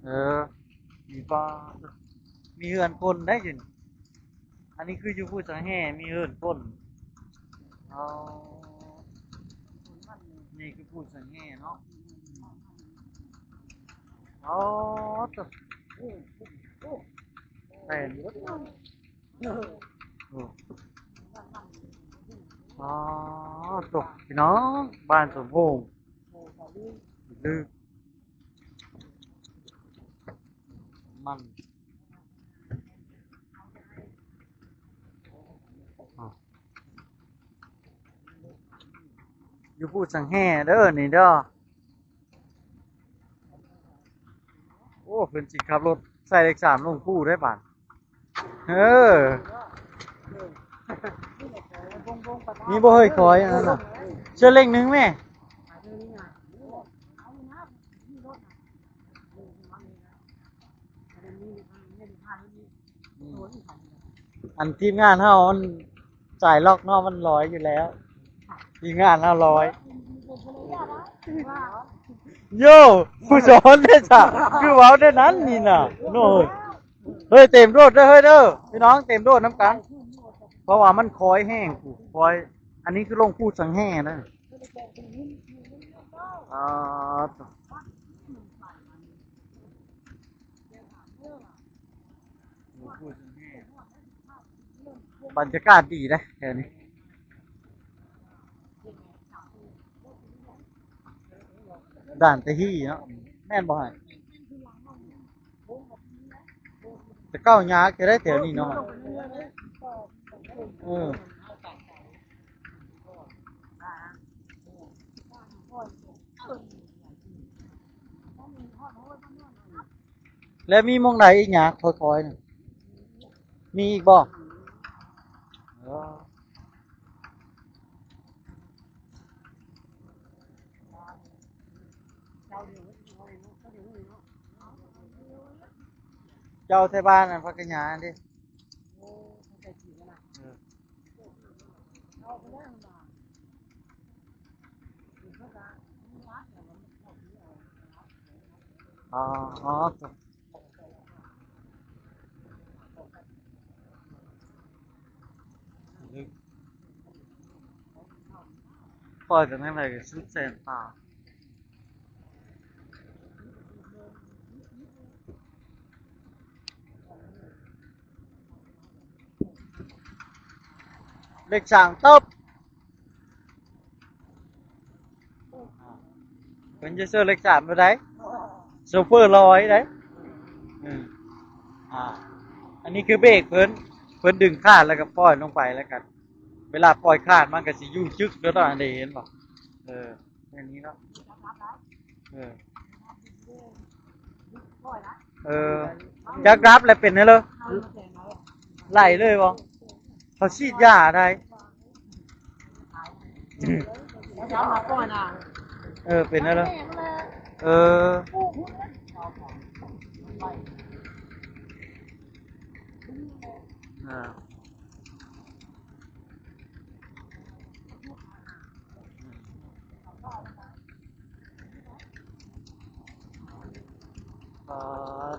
ເອີ ມີ ປາ ມີເຮືອນຄົນໄດ້ຢູ່ນີ້. ອັນນີ້ຄືຢູ່ພູສັງແຫ ມີເຮືອນຄົນ. ອໍ ນີ້ຄືພູສັງແຫເນາະ. ອໍ ໂຕ ແມ່ນ ໂອ້ ອໍ ໂຕ ພີ່ນ້ອງ ບ້ານສົມໂພງ ຫຼື ມັນ ຢູ່ພູສັງແຫເດີນີ້ເດີ. ໂອ້ ເພິ່ນຊິຂັບລົດໃສ່ເລກສາມລົງພູໄດ້ບາດ. ເອີ ມີບໍ່ເຮີ້ຍ ຄອຍອັນນັ້ນນະ ເຊື່ອເຫຼັ້ງໜຶ່ງແມ່. ອັນທີມງານເຮົາມັນສາຍລັອກເນາະ ມັນລອຍຢູ່ແລ້ວ ທີມງານເຮົາລອຍ. ໂຢ ຜູ້ສອນເດ້ຊະ ຄືເວົ້າແນວນັ້ນນີ້ນະ ໂອ້ຍ. ເຮີ້ຍ ເຕັມໂດດເດີເຮີ້ຍເດີ ພີ່ນ້ອງ ເຕັມໂດດນຳກັນ ເພາະວ່າມັນຄອຍແຮງ ຄອຍ ອັນນີ້ຄືລົງພູສັງແຫນະ. ອ່າ ບັນຍາກາດດີເດ້ແຖວນີ້. ດ່ານຕາຮີເນາະ ແມ່ນບໍ່ຫັ້ນ? ແຕ່ເກົ່າຍາກແທ້ເດ້ແຖວນີ້ເນາະ. ເອີ ແລ້ວມີໝ່ອງໃດອີກຍາກຄ່ອຍໆນະ? ມີອີກບໍ່? ເອີ ເຈົ້າໄທບ້ານອັນພັກກະຫຍາເດ້. ອໍ ອໍ ອໍ ປ່ອຍໄປທາງໃດກໍສຸດແສນຕາ. ເລກສາມຕົບ ເພິ່ນຈະເຊີເລກສາມບໍ່ໄດ້ ໂຊເຟີລອຍໄດ້. ເອີ ອ່າ ອັນນີ້ຄືເບຣກເພິ່ນ ເພິ່ນດຶງຄາດແລ້ວກໍປ່ອຍລົງໄປ ແລ້ວກໍເວລາປ່ອຍຄາດມັນກໍຊິຢູ່ຈຶກໂດດ ອັນນີ້ເຫັນບໍ່? ເອີ ແບບນີ້ເນາະ. ເອີ ເອີ ຢາກດັບແລ້ວເປັນແນວເລີ ໄຫຼເລີຍບໍ່? ເຂົາສີດຢາໄດ້. ເອີ ເປັນແນວເລີ ເອີ ເອີ. ອ່າ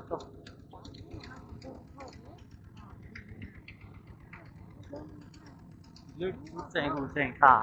ໂຕ ລຶກສຸດແສງຫູແສງຕາ.